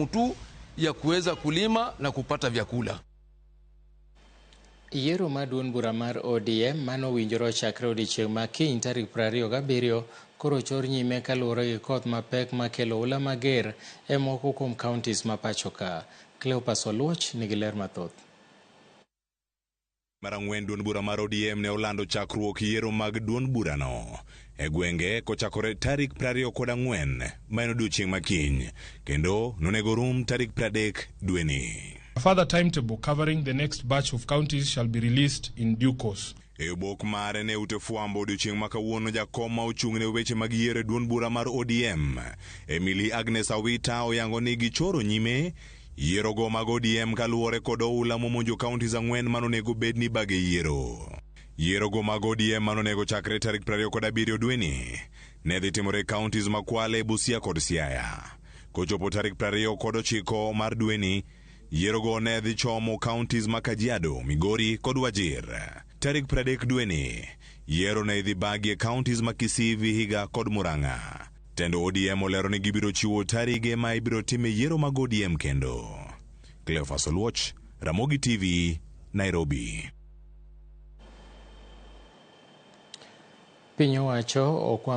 Tu ya kuweza kulima na kupata vyakula. Yiero mar duond bura mar ODM mano owinjore ochakre odiechieng' ma kiny tarik 27 koro ochor nyime kaluwore gi koth mapek makelo oula mager e moko kuom counties ma pacho ka. Cleopas Oluoch nigi ler mathoth. Mar ang'wen duond bura mar ODM ne olando chakruok yiero mag duond burano e gwenge kochakore tarik 24 ma en odiochieng' ma kiny kendo nonego rum tarik 30 dweni. A further timetable covering the next batch of counties shall be released in due course. E obok mare ne ute fwambo odiochieng' ma kawuono jakom ma ochung' ne weche mag yiero e duond bura mar ODM Emily Agnes Awita oyango ni gichoro nyime yierogo mag ODM kaluwore kod oula momonjo counties ang'wen manonego bed ni bage yiero. Yierogo mag ODM manonego chakre tarik 27 dweni ne dhi timore counties ma Kwale, Busia kod Siaya. Kochopo tarik 29 mar dweni, yierogo ne dhi chomo counties ma Kajiado, Migori kod Wajir. Tarik 30 dweni, yiero ne idhi bagi e counties ma Kisii, Vihiga kod Murang'a. Tend ODM olero ni gibiro chiwo tarige ma ibiro time yiero mag ODM kendo. Cleophas Oluoch, Ramogi TV, Nairobi. Piny owacho okwa